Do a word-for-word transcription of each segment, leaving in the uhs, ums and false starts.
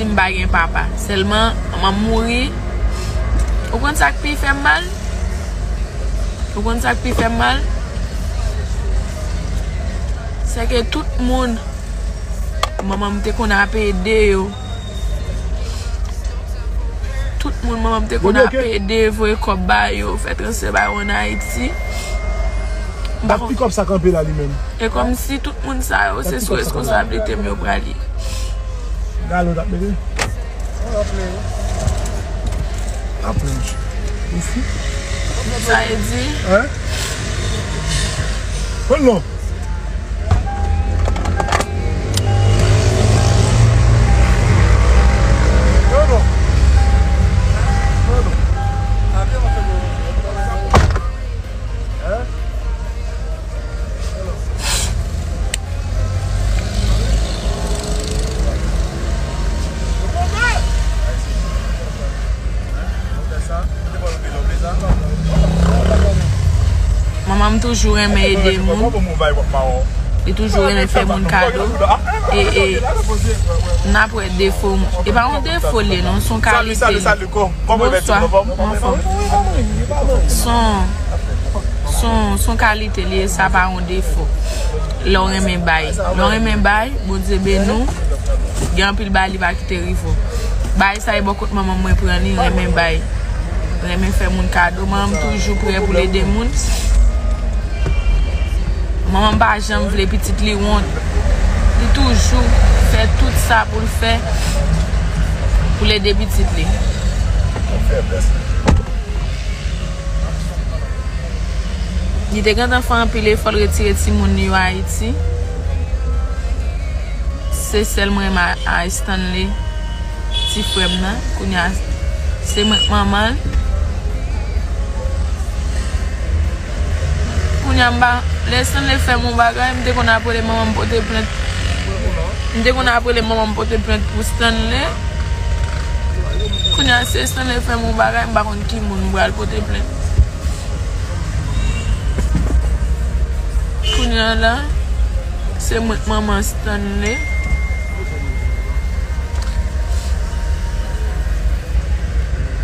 M pa gen papa. Sèlman, manman m mouri. Ou konn sa k pi fè m mal? Ou konn sa k pi fè m mal? Se ke tout moun manman m te konn ap ede yo. Tout moun manman m te konn ap ede, voye kòb ba yo, fè transfè ba yo ann Ayiti. M pa konn. Pick up sa kanpe la li menm. E kòmsi tout moun sa yo, se sou responsablite m yo pral ye. Galo t ap mete. Apre, misye. Ou fou? Sa e di? Hein? Pran non. Manman m toujou renmen ede moun. Li toujou renmen fè moun kado. E, e, n ap wè defo. E pa yon defo li ye non, se yon kalite. Bonswa, m anfòm. Se yon, se yon, se yon kalite li ye, sa pa yon defo. Lè w renmen bay. Lè w renmen bay, Bondye beni w. Gen anpil bagay li pa kite rive w. Bagay sa e bò kot manman mwen pran li, renmen bay. Renmen fè moun kado. Manman m toujou prè pou l ede moun. Manman m pa janm vle pitit li wont. Li toujou fè tout sa pou l fè pou l ede pitit li. Li te gentan fè anpil efò, l retire timoun li yo Ayiti. Se sèl mwen m a, a Stanley, ti frè m nan. Kounye a, se mwen k manman l. Kounye a, m pa, lè Stanley fè m yon bagay, m te konn ap rele manman m pote plent. M te konn ap rele manman m pote plent pou Stanley. Kounye a, se Stanley fè m yon bagay, m pa konn ki moun m pral pote plent. Kounye a la, se mwen k manman Stanley.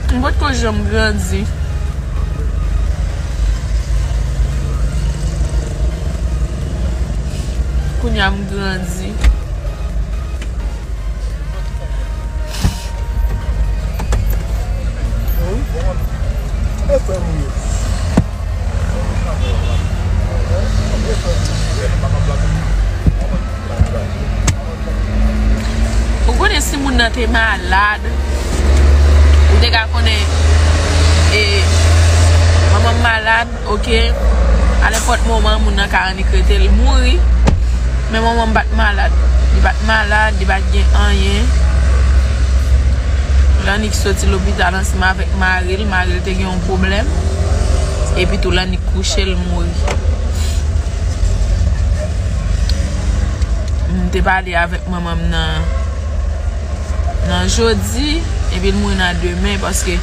M potko janm grandi. Kounye a m grandi. Ou konnen si moun nan te malad, ou te ka konnen, e, manman m malad, oke, a nenpòt moman, moun nan ka annik rete l mouri. Men manman m pa t malad. Li pa t malad, li pa t gen anyen. L annik soti lopital ansanm avèk mari l. Mari l te gen yon pwoblèm. Epi tou, l annik kouche, l mouri. M te pale avèk manman m nan, nan jodi, epi l mouri nan demen, paske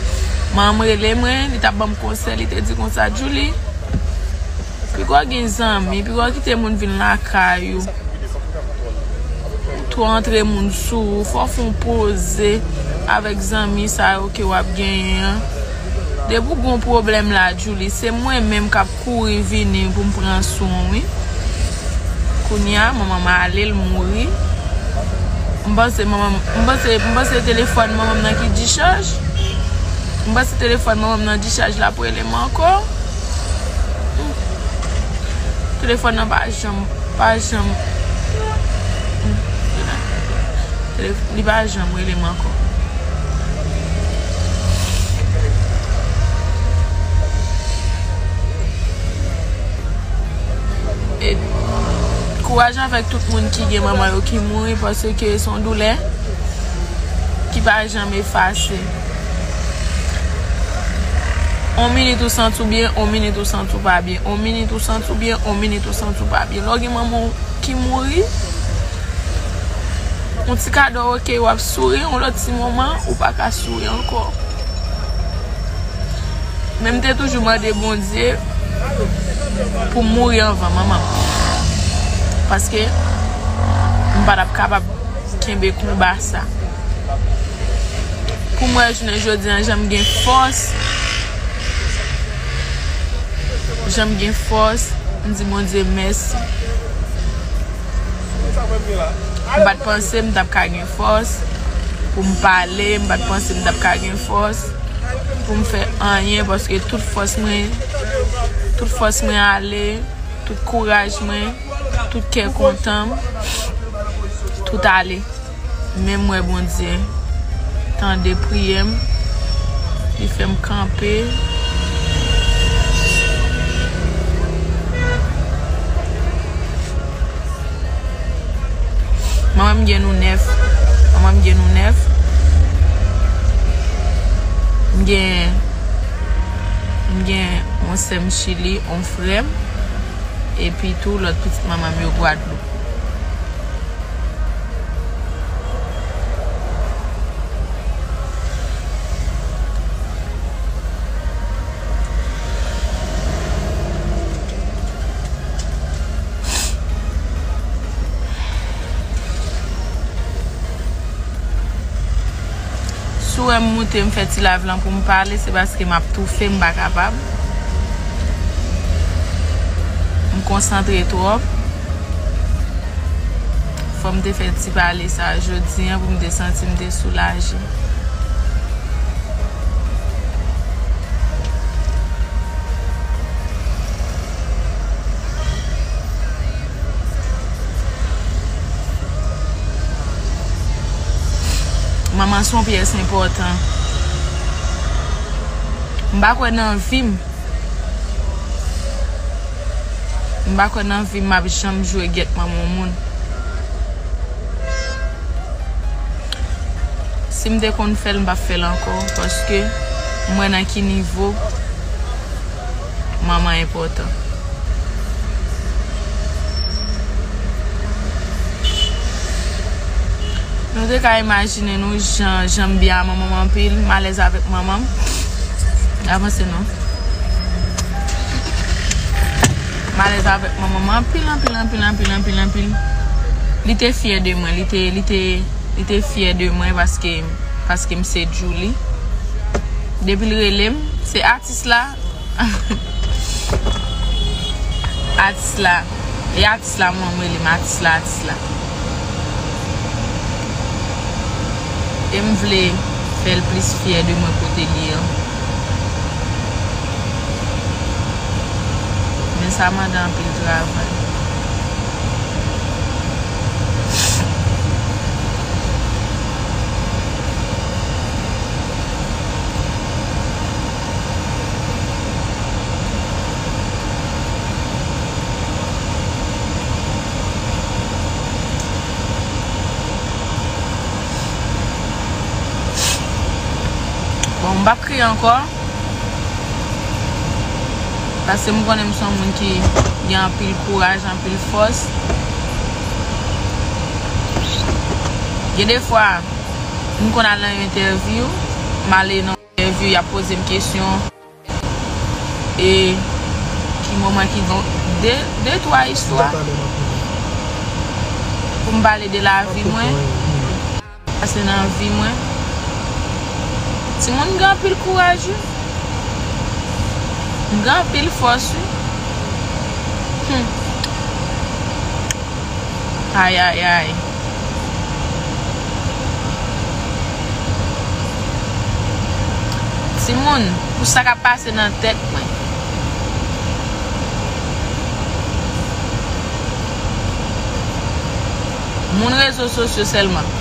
manman m rele mwen, li t ap ban m konsèy, li te di konsa, Julie, piga w gen zanmi, piga w kite moun vin lakay ou. Ou twò antre moun sou ou, fò w fè yon poze avèk zanmi sa yo ke w ap genyen an. Depi w gen yon pwoblèm la, Julie, se mwen menm k ap kouri vini pou m pran swen w, wi. Kounye a, manman m ale, l mouri. M panse manman m, m panse, m panse telefòn manman m nan ki dichaj. M panse telefòn manman m nan dichaj, l ap rele m ankò. Telefòn nan pa janm, pa janm, telef-, li pa janm rele m ankò. E kouraj avèk tout moun ki gen manman yo ki mouri, paske se yon doulè ki pa janm efase. On minit ou santi w byen, on minit ou santi w pa byen, on minit ou santi w byen, on minit ou santi w pa byen. Lè w gen manman w ki mouri, yon ti kadò oke, w ap souri, yon lòt ti moman, ou pa ka souri ankò. Men m te toujou mande Bondye pou m mouri anvan manman m. Paske m pa t ap kapab kenbe konba sa. Pou m wè jounen jodi a, jan m gen fòs. Jan m gen fòs, m di Bondye mèsi. M pa t panse m t ap ka gen fòs pou m pale, m pa t panse m t ap ka gen fòs pou m fè anyen, paske tout fòs mwen, tout fòs mwen ale, tout kouraj mwen, tout kè kontan m, tout ale. Men m wè Bondye tande priyè m, li fè m kanpe. Manman m gen nou nèf. Manman m gen nou nèf. M gen, m gen yon sè m Chili, yon frè m, epi tou lòt pitit manman m yo Gwadloup. Si w wè m moute, m fè ti live lan pou m pale, se paske m ap toufe, m pa kapab. M konsantre twòp. Fò m te fè ti pale sa jodi a pou m te santi m te soulaje. Manman se yon pyès enpòtan. M pa kwè nan vi m. M pa kwè nan vi m m ap janm jwe gèt manman yon moun. Si m te konn fè l, m p ap fè l ankò, paske m wè nan ki nivo manman enpòtan. Nou te ka imajine nou jan, jan m byen a manman m anpil, m alèz avèk manman m. Avanse non. M alèz avèk manman m anpil, anpil, anpil, anpil, anpil, anpil. Li te fyè de mwen, li te, li te, li te fyè de mwen paske, paske m se Djouly. Depi l rele m, se atis la. Atis la. E atis la, mwen, m rele m atis la, atis la. E m vle fè l plis fyè de mwen kote l ye an. Men sa mande anpil travay. Bon, m p ap kriye ankò. Paske m konnen m se yon moun ki gen anpil kouraj, anpil fòs. Gen de fwa, m konn al nan yon entèvyou, m ale nan yon entèvyou, y ap poze m kesyon. E ki moman ki gon de, de twa istwa pou m pale de lavi mwen, pase nan vi mwen. Timoun, m gen anpil kouraj wi. M gen anpil fòs wi. Hmm. Ayayay. Timoun, pou sa k ap pase nan tèt mwen. Moun rezo sosyo sèlman.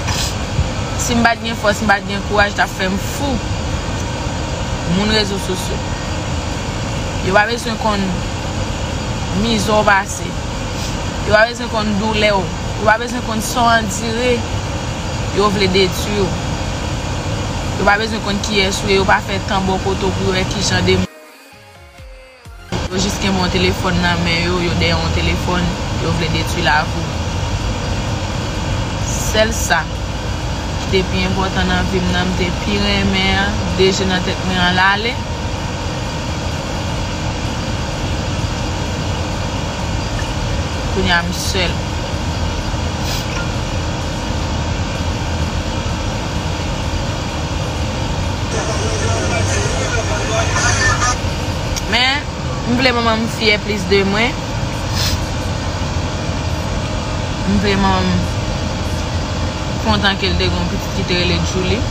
Si m pa t gen fòs, m pa t gen kouraj, t ap fè m fou. Moun rezo sosyo. Yo pa bezwen konn mizè w pase. Yo pa bezwen konn doulè w. Yo pa bezwen konn sa w andire. Yo vle detwi w. Yo pa bezwen konn kiyès ou ye. Yo pa fè tan bò kote w pou yo wè ki jan de moun. Yo jis gen yon telefòn nan men yo, yo dèyè yon telefòn, yo vle detwi lavi w. Sèl sa ki te pi enpòtan nan vi m nan, m te pi renmen an, de je nan tèt mwen an l ale. Kounye a m sèl. Men, m vle manman m fyè plis de mwen. M vle manman m kontan ke l te gen yon pitit ki te rele Julie.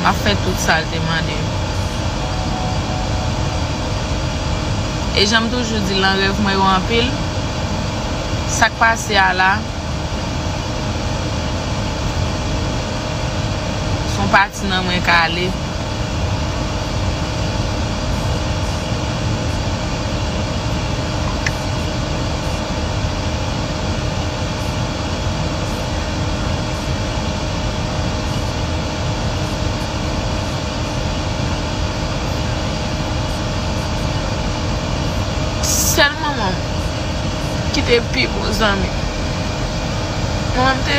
M ap fè tout sa l te mande. E jan m toujou di l, nan rèv mwen yo anpil. Sa k pase a la, se yon pati nan mwen k ale. Sèl manman m ki te pi bon zanmi m. Manman m te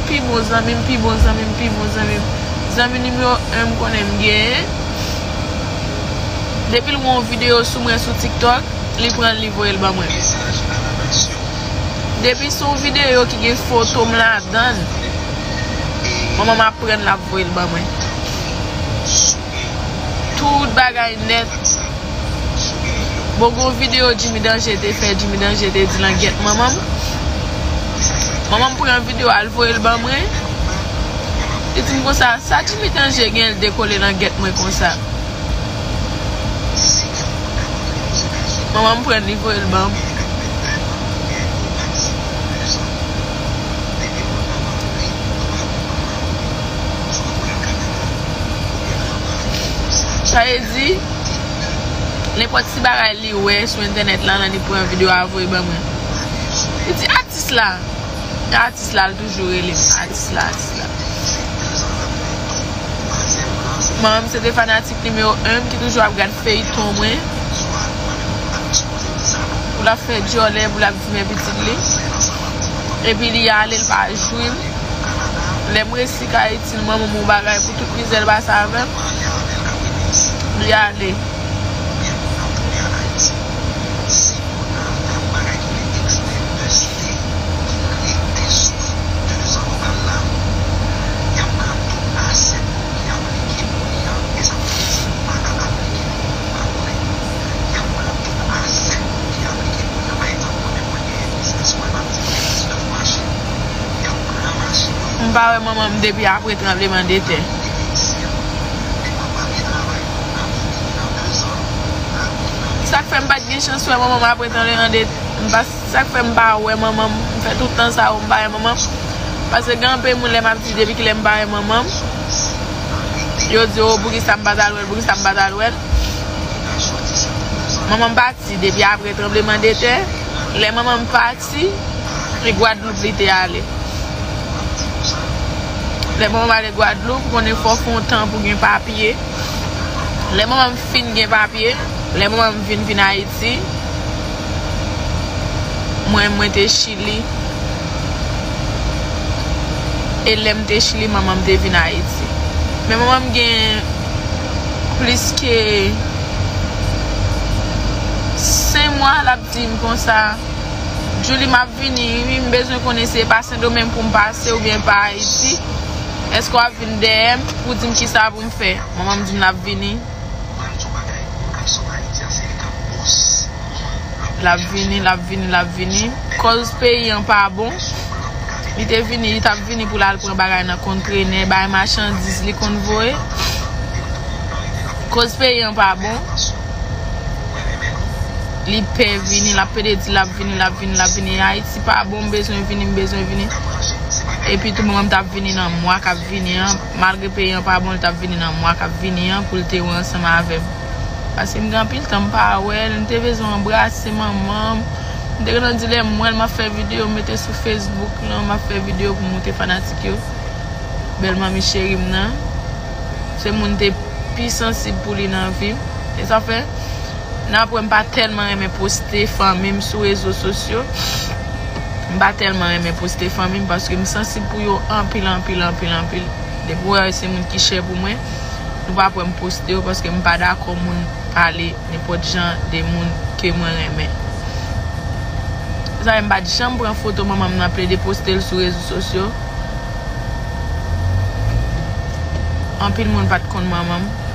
pi bon zanmi m, pi bon zanmi m, pi bon zanmi m. Zanmi nimewo en m konnen m genyen. Depi l wè yon videyo sou mwen sou TikTok, li pran l, li voye l ban mwen. Depi se yon videyo ki gen foto m ladan l, manman m ap pran l, l ap voye l ban mwen. Tout bagay nèt. Bon, gon videyo Jimmy Danger te fè, Jimmy Danger te di langèt manman m. Manman m pran videyo a, l voye l ban mwen. Li di m konsa, sa Jimmy Danger gen, l dekole langèt mwen konsa. Manman m pran, li voye l ban m. Sa vle di, nenpòt ti bagay li wè sou entènèt la, li pran videyo a voye ban mwen. Li di, atis la, atis la, l toujou rele m, atis la, atis la. Manman m se te fanatik nimewo en m ki toujou ap gad feyton mwen. Pou l ap fè dyòlè, pou l ap di men pitit li. Epi li ale, l pa jwi m. Lè m resi ka itil manman m yon bagay pou tout mizè l pase avè m, li ale. M pa wè manman m depi apre tranblemanntè. Sa k fè m pa t gen chans wè manman m apre tranblemanntè, m pa, sa k fè m pa wè manman m, m fè tout tan sa yo m pa wè manman m. Paske gen anpil moun lè m ap di depi kilè m pa wè manman m, yo di, o, poukisa m pa t al wè l, poukisa m pa t al wè l. Manman m pati depi apre tranblemanntè. Lè manman m pati, e Gwadloup li te ale. Lè manman m ale Gwadloup, ou konnen fò w fè yon tan pou gen papye. Lè manman m fin gen papye, lè manman m vin vin Ayiti, mwen, mwen te Chili. E lè m te Chili, manman m te vin Ayiti. Men manman m gen plis ke senk mwa, l ap di m konsa, Julie, m ap vini, wi, m bezwen konnen si e pa Sendomeng pou m pase oubyen pa Ayiti. Èske w ap vin dèyè m pou di m kisa pou m fè? Manman m di m l ap vini. L ap vini, l ap vini, l ap vini. Kòz peyi an pa bon. Li te vini, li t ap vini pou l al pran bagay nan kontrenè, bay machandiz li konn voye. Kòz peyi an pa bon. Li pè vini, l ap pede di l ap vini, l ap vini, l ap vini. Ayiti pa bon, m bezwen vini, m bezwen vini. Epi tou, manman m t ap vini nan mwa k ap vini an. Malgre peyi an pa bon, li t ap vini nan mwa k ap vini an pou l te wè ansanm avè m. Paske m gen anpil tan m pa wè l, m te bezwen anbrase manman m. M te gentan di lè m wè l, m ap fè videyo, m mete sou Facebook lan, m ap fè videyo pou moute fanatik yo. Bèl manmi cheri m nan. Se moun te pi sansib pou li nan vi m. E sa fè, nan apre m pa tèlman renmen poste fanmi m sou rezo sosyo. M pa tèlman renmen poste fanmi m paske m sansib pou yo anpil, anpil, anpil, anpil. Depi w wè se moun ki chè pou mwen, nou pa p wè m poste yo paske m pa dakò moun pale nenpòt jan de moun ke mwen renmen. Sa fè m pa t janm pran foto manman m nan plede poste l sou rezo sosyo. Anpil moun pa t konn manman m.